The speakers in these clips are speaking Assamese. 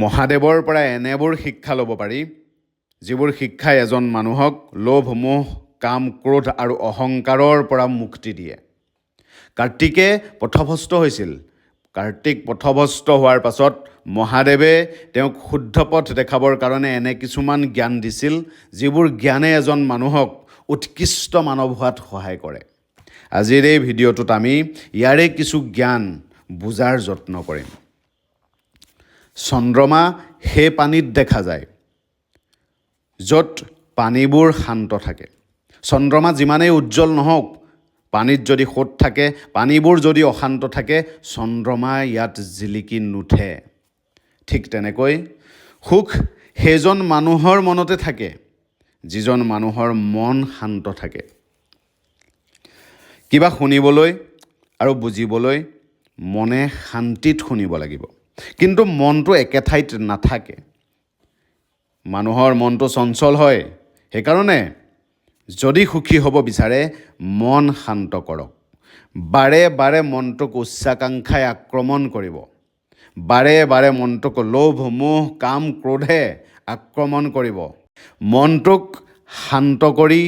মহাদেৱৰ পৰা এনেবোৰ শিক্ষা ল'ব পাৰি, যিবোৰ শিক্ষাই এজন মানুহক লোভ, মোহ, কাম, ক্ৰোধ আৰু অহংকাৰৰ পৰা মুক্তি দিয়ে। কাৰ্তিকে পথভ্ৰষ্ট হৈছিল। কাৰ্তিক পথভ্ৰষ্ট হোৱাৰ পাছত মহাদেৱে তেওঁক শুদ্ধ পথ দেখাবৰ কাৰণে এনে কিছুমান জ্ঞান দিছিল, যিবোৰ জ্ঞানে এজন মানুহক উৎকৃষ্ট মানৱ হোৱাত সহায় কৰে। আজিৰ এই ভিডিঅ'টোত আমি ইয়াৰে কিছু জ্ঞান বুজাৰ যত্ন কৰিম। চন্দ্ৰমা সেই পানীত দেখা যায় য'ত পানীবোৰ শান্ত থাকে। চন্দ্ৰমা যিমানেই উজ্জ্বল নহওক, পানীত যদি সোঁত থাকে, পানীবোৰ যদি অশান্ত থাকে, চন্দ্ৰমা ইয়াত জিলিকি নুঠে। ঠিক তেনেকৈ সুখ সেইজন মানুহৰ মনতে থাকে যিজন মানুহৰ মন শান্ত থাকে। কিবা শুনিবলৈ আৰু বুজিবলৈ মনে শান্তিত শুনিব লাগিব, কিন্তু মনটো একে ঠাইত নাথাকে। মানুহৰ মনটো চঞ্চল হয়। সেইকাৰণে যদি সুখী হ'ব বিচাৰে, মন শান্ত কৰক। বাৰে বাৰে মনটোক উচ্চাকাংক্ষাই আক্ৰমণ কৰিব, বাৰে বাৰে মনটোক লোভ, মোহ, কাম, ক্ৰোধে আক্ৰমণ কৰিব। মনটোক শান্ত কৰি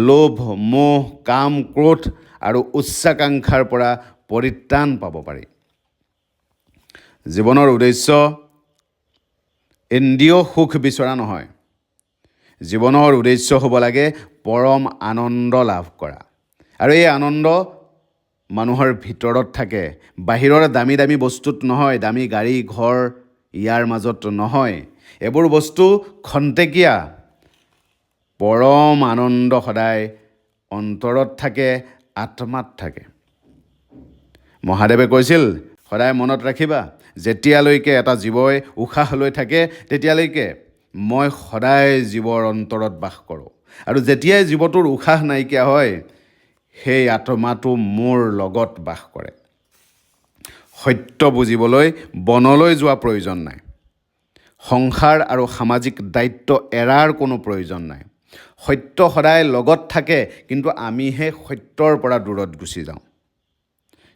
লোভ, মোহ, কাম, ক্ৰোধ আৰু উচ্চাকাংক্ষাৰ পৰা পৰিত্ৰাণ পাব পাৰি। জীৱনৰ উদ্দেশ্য ইন্দ্ৰিয় সুখ বিচৰা নহয়। জীৱনৰ উদ্দেশ্য হ'ব লাগে পৰম আনন্দ লাভ কৰা। আৰু এই আনন্দ মানুহৰ ভিতৰত থাকে, বাহিৰৰ দামী দামী বস্তুত নহয়, দামী গাড়ী, ঘৰ ইয়াৰ মাজত নহয়। এইবোৰ বস্তু খন্তেকীয়া। পৰম আনন্দ সদায় অন্তৰত থাকে, আত্মাত থাকে। মহাদেৱে কৈছিল, সদায় মনত ৰাখিবা, যেতিয়ালৈকে এটা জীৱই উশাহ লৈ থাকে, তেতিয়ালৈকে মই সদায় জীৱৰ অন্তৰত বাস কৰোঁ। আৰু যেতিয়াই জীৱটোৰ উশাহ নাইকিয়া হয়, সেই আত্মাটো মোৰ লগত বাস কৰে। সত্য বুজিবলৈ বনলৈ যোৱা প্ৰয়োজন নাই। সংসাৰ আৰু সামাজিক দায়িত্ব এৰাৰ কোনো প্ৰয়োজন নাই। সত্য সদায় লগত থাকে, কিন্তু আমিহে সত্যৰ পৰা দূৰত গুচি যাওঁ।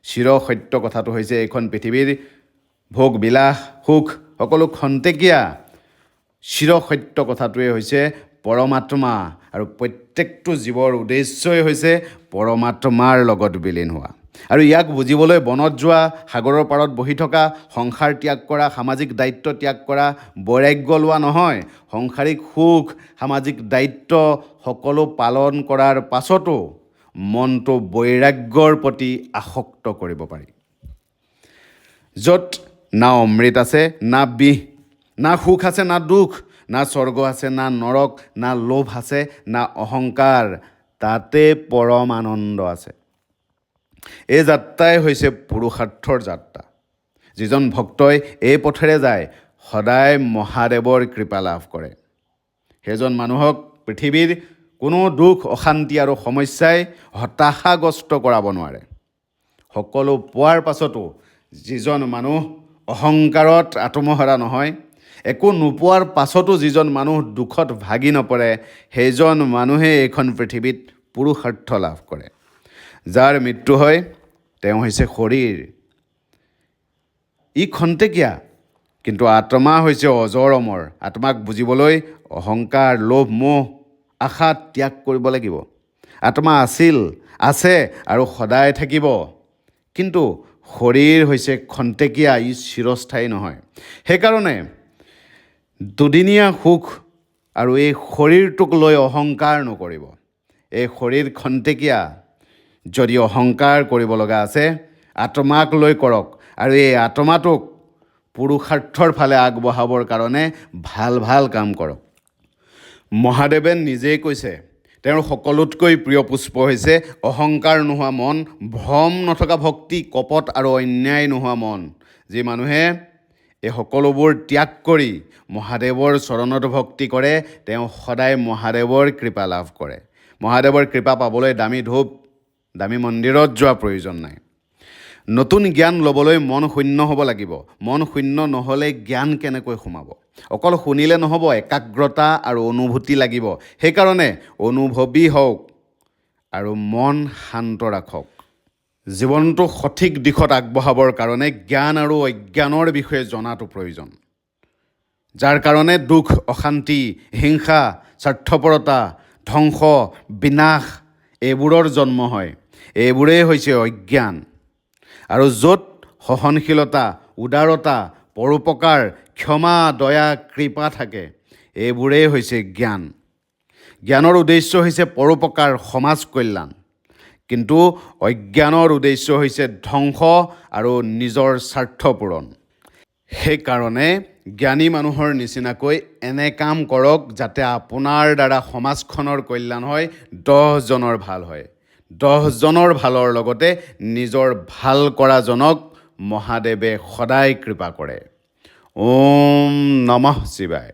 চিৰ সত্য কথাটো হৈছে, এইখন পৃথিৱীৰ ভোগ বিলাস, সুখ সকলো খন্তেকীয়া। চিৰ সত্য কথাটোৱে হৈছে পৰমাত্মা আৰু প্ৰত্যেকটো জীৱৰ উদ্দেশ্যই হৈছে পৰমাত্মাৰ লগত বিলীন হোৱা। আৰু ইয়াক বুজিবলৈ বনত যোৱা, সাগৰৰ পাৰত বহি থকা, সংসাৰ ত্যাগ কৰা, সামাজিক দায়িত্ব ত্যাগ কৰা, বৈৰাগ্য লোৱা নহয়। সংসাৰিক সুখ, সামাজিক দায়িত্ব সকলো পালন কৰাৰ পাছতো মনটো বৈৰাগ্যৰ প্ৰতি আসক্ত কৰিব পাৰি। য'ত না অমৃত আছে না বিষ, না সুখ আছে না দুখ, না স্বৰ্গ আছে না নৰক, না লোভ আছে না অহংকাৰ, তাতে পৰম আনন্দ আছে। এই যাত্ৰাই হৈছে পুৰুষাৰ্থৰ যাত্ৰা। যিজন ভক্তই এই পথেৰে যায়, সদায় মহাদেৱৰ কৃপা লাভ কৰে। সেইজন মানুহক পৃথিৱীৰ কোনো দুখ, অশান্তি আৰু সমস্যাই হতাশাগ্ৰস্ত কৰাব নোৱাৰে। সকলো পোৱাৰ পাছতো যিজন মানুহ অহংকাৰত আত্মহাৰা নহয়, একো নোপোৱাৰ পাছতো যিজন মানুহ দুখত ভাগি নপৰে, সেইজন মানুহে এইখন পৃথিৱীত পুৰুষাৰ্থ লাভ কৰে। যাৰ মৃত্যু হয়, তেওঁ হৈছে শৰীৰ। ই খন্তেকীয়া, কিন্তু আত্মা হৈছে অজৰ অমৰ। আত্মাক বুজিবলৈ অহংকাৰ, লোভ, মোহ, আশা ত্যাগ কৰিব লাগিব। আত্মা আছিল, আছে আৰু সদায় থাকিব, কিন্তু শৰীৰ হৈছে খন্তেকীয়া, ই চিৰস্থায়ী নহয়। সেইকাৰণে দুদিনীয়া সুখ আৰু এই শৰীৰটোক লৈ অহংকাৰ নকৰিব। এই শৰীৰ খন্তেকীয়া। যদি অহংকাৰ কৰিব লগা আছে, আত্মাক লৈ কৰক আৰু এই আত্মাটোক পুৰুষাৰ্থৰ ফালে আগবঢ়াবৰ কাৰণে ভাল ভাল কাম কৰক। মহাদেৱে নিজেই কৈছে, তেওঁৰ সকলোতকৈ প্ৰিয় পুষ্প হৈছে অহংকাৰ নোহোৱা মন, ভ্ৰম নথকা ভক্তি, কপট আৰু অন্যায় নোহোৱা মন। যি মানুহে এই সকলোবোৰ ত্যাগ কৰি মহাদেৱৰ চৰণত ভক্তি কৰে, তেওঁ সদায় মহাদেৱৰ কৃপা লাভ কৰে। মহাদেৱৰ কৃপা পাবলৈ দামী ধূপ, দামী মন্দিৰত যোৱা প্ৰয়োজন নাই। নতুন জ্ঞান ল'বলৈ মন শূন্য হ'ব লাগিব। মন শূন্য নহ'লে জ্ঞান কেনেকৈ সোমাব? অকল শুনিলে নহ'ব, একাগ্ৰতা আৰু অনুভূতি লাগিব। সেইকাৰণে অনুভৱী হওক আৰু মন শান্ত ৰাখক। জীৱনটো সঠিক দিশত আগবঢ়াবৰ কাৰণে জ্ঞান আৰু অজ্ঞানৰ বিষয়ে জনাটো প্ৰয়োজন। যাৰ কাৰণে দুখ, অশান্তি, হিংসা, স্বাৰ্থপৰতা, ধ্বংস, বিনাশ এইবোৰৰ জন্ম হয়। এইবোৰেই হৈছে অজ্ঞান। আৰু য'ত সহনশীলতা, উদাৰতা, পৰোপকাৰ, ক্ষমা, দয়া, কৃপা থাকে, এইবোৰেই হৈছে জ্ঞান। জ্ঞানৰ উদ্দেশ্য হৈছে পৰোপকাৰ, সমাজ কল্যাণ। কিন্তু অজ্ঞানৰ উদ্দেশ্য হৈছে ধ্বংস আৰু নিজৰ স্বাৰ্থ পূৰণ। সেইকাৰণে জ্ঞানী মানুহৰ নিচিনাকৈ এনে কাম কৰক যাতে আপোনাৰ দ্বাৰা সমাজখনৰ কল্যাণ হয়, 10জনৰ ভাল হয়। 10জনৰ ভালৰ লগতে নিজৰ ভাল কৰাজনক মহাদেৱে সদায় কৃপা কৰে। ওম নমঃ শিৱায়।